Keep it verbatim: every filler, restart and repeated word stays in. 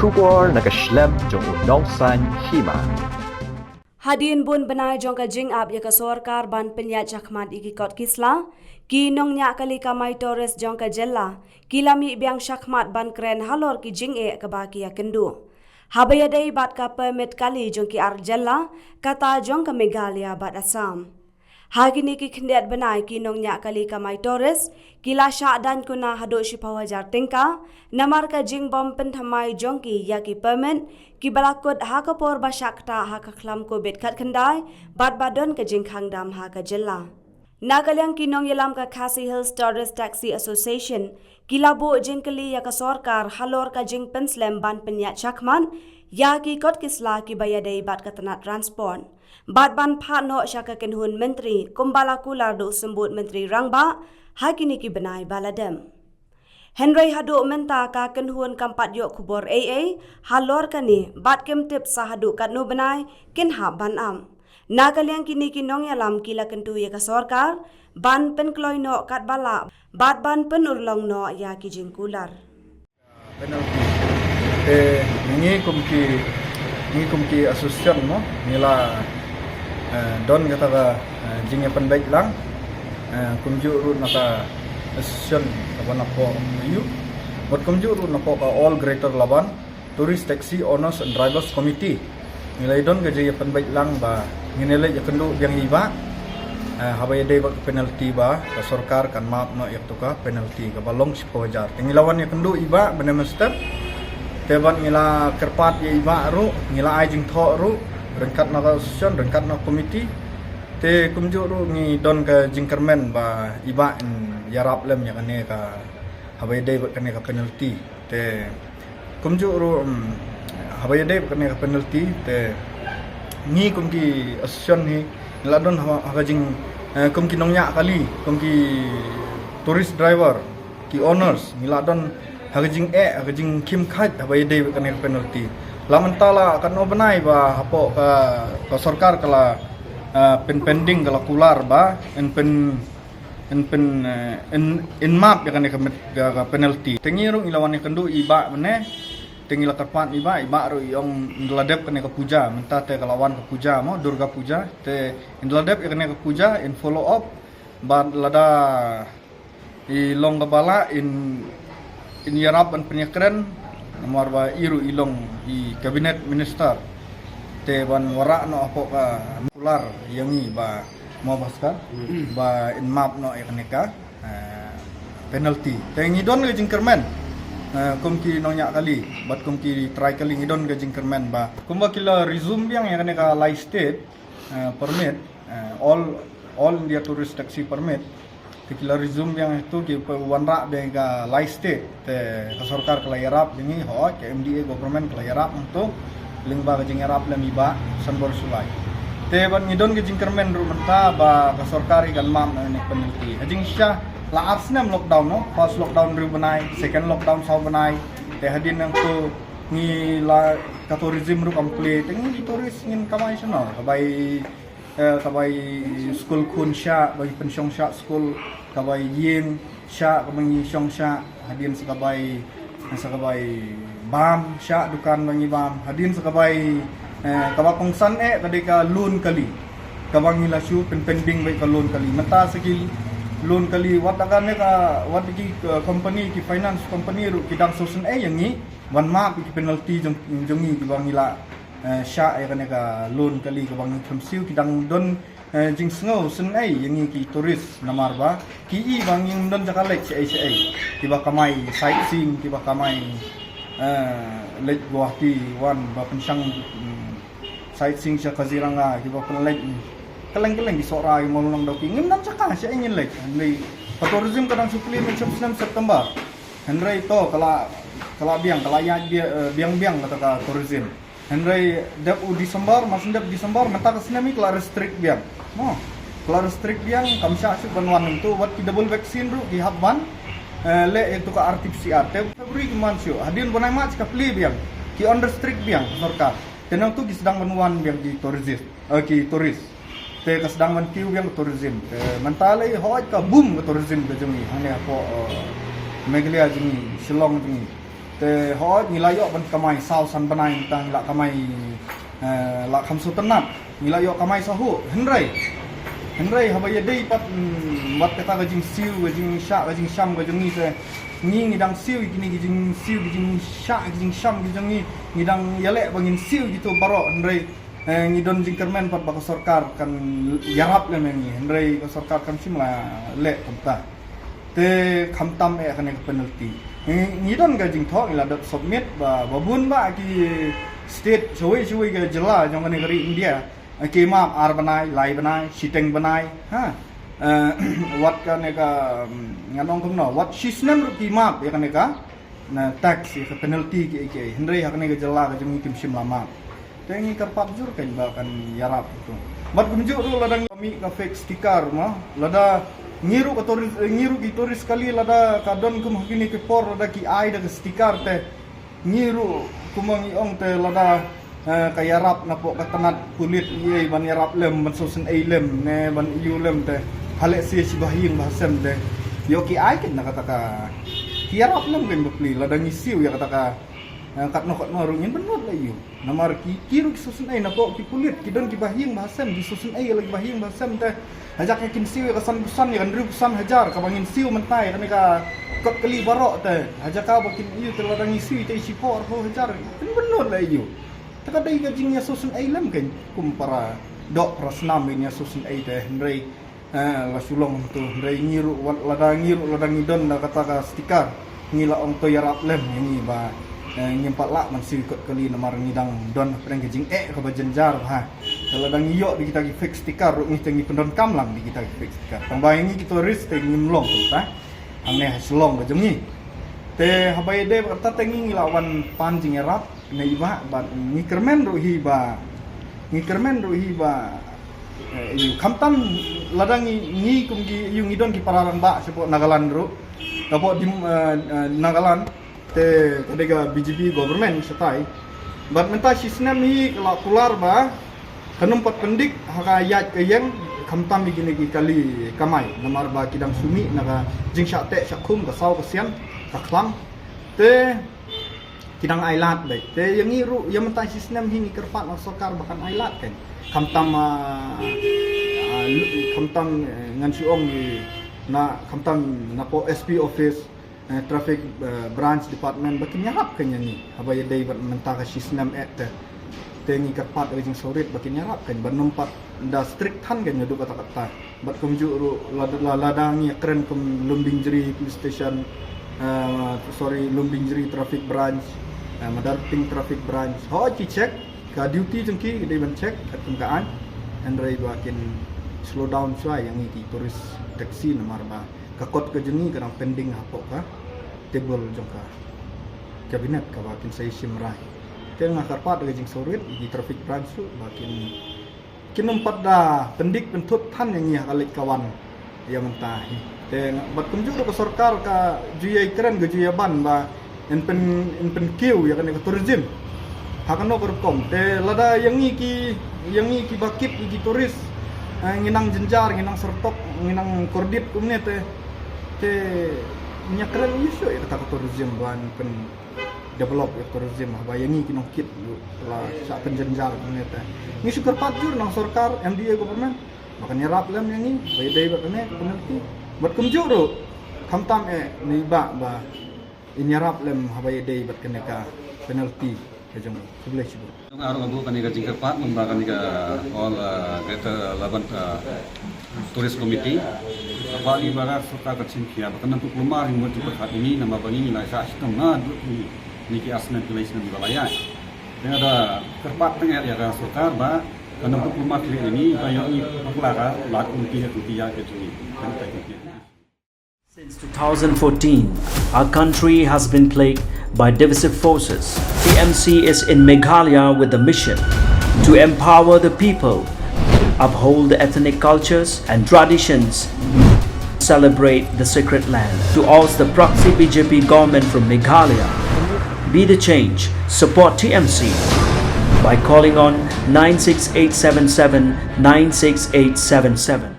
Khubor na ka shlem jong u nongsaiñ hima. Hadien bun bnai jong ka jingap ïa ka sorkar ban pynïaid shakhmat ïa ki kot ki sla, ki nongñiah kali kamai tourist jong ka jylla ki la mih biang shakhmat ban kren halor ki jingeh kaba ki ïakynduh. Haba ïadei bad ka permit kali jong ki ar jylla, kata jong ka Meghalaya bad Assam. Ha kine ki khyndiat bnai ki nongñiah kali kamai tourist ki la shah daiñ kuna haduh shiphew hajar tyngka namar ka jingbym pynthymmai jong ki ïa ki permit kiba la kut ha ka por ba shah ktah ha ka khlam Covid khatkhyndai bad ba don ka jingkhang dam ha ka jylla. Na ka liang ki nongïalam ka Khasi Hills Tourist Taxi Association ki la buh jingkylli ïa ka sorkar halor ka jingpynslem ban pynïaid shakhmat ïa ki kot ki sla kiba ïadei bad ka tnat transport bad ban phah noh sha ka kynhun myntri kumba la kular da u Symbud Myntri Rangbah ha kine ki bnai ba la dep. Hynrei haduh mynta ka kynhun kam pat ïoh khubor ei ei halor kane bad kim tip sa haduh katno bnai kin hap ban ap. Na ka liang kine ki nongïalam ki la kyntu ïa ka sorkar ban pynkloi noh katba lah bad ban pynurlong noh ïa ki jingkular. Penalty. Te ngi kum ki, ngi kum ki association mo, ngi la, eh, don kata ka, eh, jingïapynbeit lang, eh, kumjuh ruh na ka association kaba napoh aiu, bad kumjuh ruh napoh ka All Greater Laban Tourist Taxi Owners and Drivers Committee. Ngi la don ka jingïapynbeit lang ba ngin ïaleit ïakynduh biang ïa i Bah, eh, haba ïadei bad ka penalty ba ka sorkar kan map noh ïa kata ka penalty kaba long shiphew hajar. Te ngi la wan ïakynduh i Bah mynne mynstep. Te bad ngi la kyrpad ïa i Bah ruh, ngi la ai jingthoh ruh ryngkat na ka association, ryngkat na ka committee. Te kumjuh ruh ngi don ka jingkyrmen ba i Bah in ïarap lem ïa kane ka, haba ïadei bad kane ka penalty. Te kumjuh ruh, mm, haba ïadei bad kane ka penalty te ngi kum ki association hi ngi la don ha, ha ka jing, eh, kum ki nongñiah kali, kum ki tourist driver, ki owners, ngi la don ha ka jingeh, ha ka jingkhim khait haba ïadei bad kane ka penalty. La mynta la katno bnai ba hapoh ka, ka sorkar ka la, eh, pynpending, ka la kular ba in pyn in pyn, eh, in, in map ïa kane ka met-, ka, ka penalty. Te ngi ruh ngi la wan ïakynduh i Bah mynne. Te ngi la kyrpad i Bah, i Bah ruh i ong ynda la dep kane ka puja, mynta te ka la wan ka puja mo, Durga Puja. Te ynda la dep ïa kane ka puja in follow up bad lada i long kaba lah in, in ïarap ban pynïakren namar ba i ruh i long i cabinet minister. Te ban wanrah noh hapoh ka kular ïa ngi ba mo Bhaskar, ba in map noh ïa kane ka, eh, penalty. Te ngi don ka jingkyrmen, eh, kum ki nongñiah kali bad kum ki trai kali ngi don ka jingkyrmen ba kumba ki la resume biang ïa kane ka lai state, eh, permit, eh, all, all India tourist taxi permit. Te ki la resume biang ïa kito, ki wanrah biang ïa ka lai state. Te ka sorkar ka la ïarap biang ïa ngi, hooid ka M D A government ka la ïarap ïa kito lyngba ka jingïarap lem i Bah Sanbor Shullai. Te bad ngi don ka jingkyrmen ruh mynta ba ka sorkar i kan map noh ïa kane ka penalty. Ha jingshisha la ar snem lockdown no, first lockdown hynriew bnai, second lockdown saw bnai. Te hadien nangto ngi la, ka tourism ruh kam plie, te ngi tourist ngin kamai shano? Ka bai, eh, ka bai skul khun shah, bai pynshong shah skul, ka bai ïing shah, ka bai ngi shong shah, hadien sa ka bai, sa ka bai bam shah, dukan ba ngi bam, hadien sa ka bai, eh, kaba kongsan eh ka dei ka loan kali, kaba ngi la shu pynpending beit ka loan kali. Mynta sa ki loan kali, wat da kane ka, wat ki, eh, company, ki finance company ruh ki dang sngewsynei ïa ngi ban map ïa ki penalty jong, jong ngi kiba ngi la, eh, shah ïa kane ka loan kali kaba ngi khlem siew. Ki dang don, eh, jingsngewsynei ïa ngi ki tourist namar ba ki i ba ngim don jaka leit shaei shaei, kiba kamai sightseeing, kiba kamai, eh, leit Guwahati wan ba pynshang, mm, sightseeing sha Kaziranga, kiba pynleit, mm, kylleng kylleng ki Sohra, ki Mawlynnong, Dawki, ngim don jaka shaei ngin leit. Hynrei ka tourism ka dang shu plie mynshwa snem September. Hynrei to ka la, ka la biang, ka la ïaid bia-, eh, biang biang kata ka tourism. Hynrei dep u December, mar shu dep December, mynta ka snem hi ka la restrict biang. Mo, ka la restrict biang, kam shah shuh ban wan. Nangto wat ki double vaccine ruh ki hap ban, eh, leh ïa kito ka R T P C R. Te February kim wan shuh, hadien bnai March ka plie biang, ki unrestrict biang sorkar. Te nangto ki sdang ban wan biang ki tourist, eh, ki tourist. Te ka sdang ban kiew biang ka tourism. Te mynta lei hooid ka boom ka tourism ka jong ngi hangne hapoh, eh, Meghalaya jong ngi, Shillong jong ngi. Te hooid ngi la ïoh ban kamai saw san bnai, tang la kamai, eh, la kham sngewtynnat, ngi la ïoh kamai sahuh. Hynrei, hynrei haba ïadei pat, mm, wat kata ka jingsiew, ka jingshah, ka jingsham ka jong ngi te, ngi, ngi dang siew ïa kine ki jingsiew, ki jingshah, ki jingsham ki jong ngi, ngi dang ïaleh ba ngin siew kito baroh, hynrei, eh, ngi don jingkyrmen pat ba ka sorkar kan ïarap lem ïa ngi, hynrei ka sorkar kam shym la leh kumta. Te khamtam eh kane ka penalty. Ngi, ngi don ka jingthoh, ngi la dep submit ba, ba bun bah ki state, shawei shawei ka jylla jong kane ka ri India, eh, ki map ar bnai, lai bnai, shiteng bnai, ha. Eh, wat kane ka, mm, ngan ong kumno, wat shisnem ruh ki map ïa kane ka, na tax ïa ka penalty kiei kiei. Hynrei ha kane ka jylla ka jong ngi kim shym la map. Te ngi kyrpad jur kein ba kan ïarap tu. Bad kumjuh ruh lada ngi mih ka fake sticker mo, lada ngi ruh ka tourist, eh, ngi ruh ki tourist kali, lada ka don kum ha kine ki por lada ki ai da ka sticker te, ngi ruh kumba ngi ong te lada, eh, ka ïarap na pok ka tnat pulit ïa ban ïarap lem, ban sosynei lem ne ban ïu lem te, ha lehse shi bahaïing bahasem te, ïoh ki ai kein na kata ka, ki ïarap lem kein bapli lada ngi siew ïa kata ka, eh, katno katno ruh ngin bynnud la ïu. Namar ki, ki ruh ki sosynei na pok ki pulit, ki don ki bahaïing bahasem, ki sosynei ïa la ki bahaïing bahasem te, ha jaka kin siew ïa ka san phew san, ïa ka hynriew phew san hajar kaba ngin siew mynta ïa kane ka kot kali baroh te, ha jaka ba kin ïu te lada ngi siew te shiphew arphew hajar, kin bynnud la ïu. Te ka dei ka jingïasosynei lem kein, kum para doh para snam ïasosynei te, hynrei, eh, la shu long tu, hynrei ngi ruh wat lada, ngi ruh lada ngi don da kata ka sticker, ngi la ong to ïarap lem ïa ngi ba, eh, ngim pat lah ban siew kot kali namar ngi dang don hapdeng ka jingeh kaba jynjar bha. Te lada ngi ïoh da kita ki fake sticker ruh ngi te ngi pyndonkam lang da kita ki fake sticker. Tang ba ïa ngi ki tourist te ngim long kumta hangne ha Shillong ka jong ngi. Te haba ïadei bad kata te ngi, ngi la wan pan jingïarap na i Bah bad ngi kyrmen ruh hi ba, ngi kyrmen ruh hi ba, eh, ïa khamtam lada ngi, ngi kum ki, ïa ngi don ki para rangbah shapoh Nagaland ruh, shapoh dim, eh, eh, Nagaland. Te ka dei ka B J P government shatai. Bad mynta shisnem hi ka la kular ba kan ym pat pyndik ha ka ïaid ka ïeng khamtam ïa kine ki kali kamai namar ba ki dang sumih na ka jingshah teh shah khum, ka saw ka sian, ka khlam. Te ki dang ailad beit. Te ïa ngi ruh ïa mynta shisnem hi ngi kyrpad na sorkar ba kan ailad kein. Khamtam, ah, ah, lu-, khamtam, eh, ngan shu ong ïa na khamtam na pok S P office, eh, traffic, eh, branch department ba kin ïarap kein ïa ngi. Haba ïadei bad mynta ka shisnem eh te. Te ngi kyrpad ka jingsngewrit ba kin ïarap kein, ban ym pat da strict than kein naduh katta katta. Bad kumjuh ruh lada, la-, lada ngi ïakren kum Lumbinjri Police Station, eh, sorry, Lumbinjri Traffic Branch, eh, Madarping Traffic Branch. Hooid ki check, ka duty jong ki dei ban check katkum ka aiñ. Hynrei ba kin slow down shuwa ïa ngi ki tourist taxi namar ba ka kot ka jong ngi ka dang pending hapoh ka table jong ka cabinet kaba kin sa ïashim rai. Te nga kyrpad ka jingsngewrit ïa ki traffic branch ruh ba kin, kin ym pat da pyndik pynthut than ïa ngi ha ka leit ka wan ïa mynta hi. Te nga, bad kumjuh ruh ka sorkar ka ju ïai kren ka ju ïaban ba yn pyn, yn pynkiew ïa kane ka tourism. Ha kano ka rukom te lada ïa ngi ki, ïa ngi kiba kit ïa ki tourist, eh, ngi nang jynjar, ngi nang syrtok, ngi nang kordit kumne te, te ngi ïakren ïa shuh ïa kata ka tourism ban pyn develop ïa ka tourism haba ïa ngi ki nongkit la shah pynjynjar kumne te. Ngi shu kyrpad jur na sorkar M D A government ba kan ïarap lem ïa ngi ba ïadei bad kane ka penalty. Bad kumjuh ruh khamtam eh na i Bah ba in ïarap lem haba ïadei bad kane ka penalty ka jong ngi. Khublei shibun. Jong nga ruh nga buh kane ka jingkyrpad lyngba kane ka All, uh, Greater Labuan, uh, Tourist Committee. Ba ngi ba ka sorkar kan shim khia ba kan ym pynkulmar ïa ngi mut jingpyrkhat ïa ngi namar ba ngi la shah shitom naduh kine ki ar snem ki lai snem ba la ïaid. Te nga da kyrpad tang ïa ka sorkar ba kan ym pynkulmar khlieh ïa ngi ba ïoh ngi bakla ka lad kumti ïa kumti ïa ka jong ngi. Kan ym tai kumti. Since two thousand fourteen, our country has been plagued by divisive forces. T M C is in Meghalaya with the mission to empower the people, uphold the ethnic cultures and traditions, celebrate the sacred land. To oust the proxy B J P government from Meghalaya, be the change, support T M C by calling on nine six eight seven seven nine six eight seven seven.